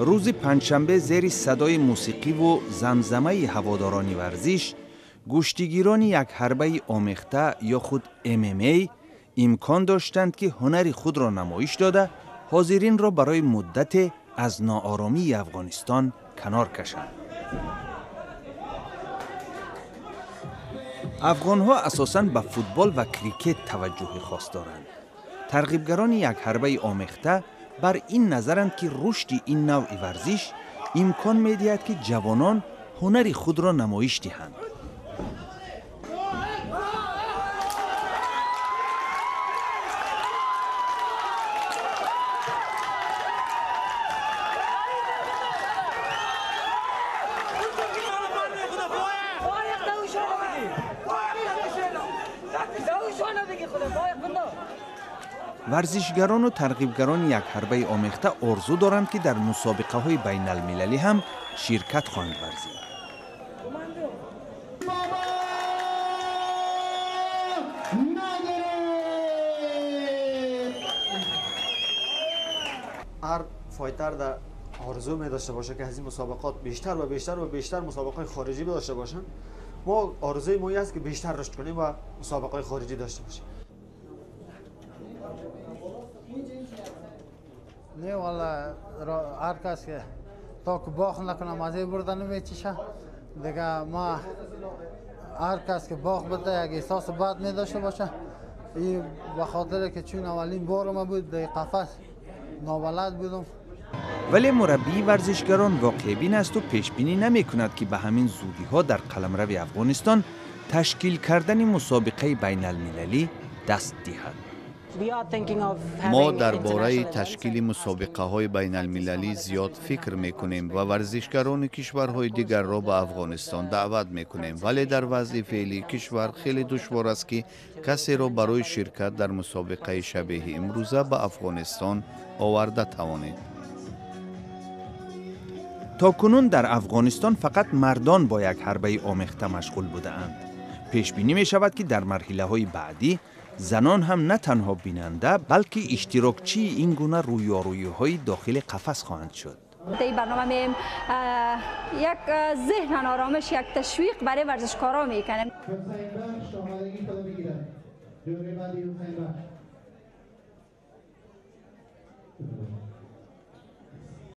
Рӯзи панҷшанбе зери садои мусиқиву замзамаи ҳаводорони варзиш гӯштигирони якҳарбаи омехта ё худ ММА имкон доштанд, ки ҳунари худро намоиш дода, ҳозиринро барои муддате аз нооромии Афғонистон канор кашанд. Афғонҳо асосан ба футбол ва крикет таваҷҷӯҳи хос доранд. Тарғибгарони якҳарбаи омехта бар ин назаранд, ки рушди ин навъи варзиш имкон медиҳад, ки ҷавонон ҳунари худро намоиш диҳанд. Варзишгарону тарғибгарони якҳарбаи омехта орзу доранд, ки дар мусобиқаҳои байналмилалӣ ҳам ширкат хоҳанд варзид. Ҳар fighter дар орзу медошта боша, ки аз ин мусобиқот бештар ва бештар ва бештар мусобиқаҳои хориҷӣ дошта бошанд. Мо орзуи мо ин аст, ки бештар рушд кунем ва мусобиқаҳои хориҷӣ дошта бошем. Не, валла, ҳар кас ки то ки бохт накунам, маззаи бурда намечиша. Дига ма ҳар кас ки бохт буда, як эҳсоси бад медошта боша. И ба хотире ки чун аввалин бор ма буд, дар қафас нобалад будум. Вале мураббии варзишгарон воқеъбин асту пешбинӣ намекунад, ки ба ҳамин зудиҳо дар қаламрави Афғонистон ташкил кардани мусобиқаи байналмилалӣ даст диҳад. Мо дар бораи ташкили мусобиқаҳои байналмилалӣ зиёд фикр мекунем ва варзишгарони кишварҳои дигарро ба Афғонистон даъват мекунем, вале дар вазъи феълии кишвар хеле душвор аст, ки касеро барои ширкат дар мусобиқаи шабеҳи имрӯза ба Афғонистон оварда тавонед. То кунун дар Афғонистон фақат мардон бо як ҳарбаи омехта машғул будаанд. Пешбинӣ мешавад, ки дар марҳилаҳои баъдӣ занон ҳам на танҳо бинанда, балки иштирокчии ин гуна рӯёрӯиҳои дохили қафас хоҳанд шуд. Дар барнома меем як ذهن آرامش، یک تشویق برای ورزشکارا میکنیم.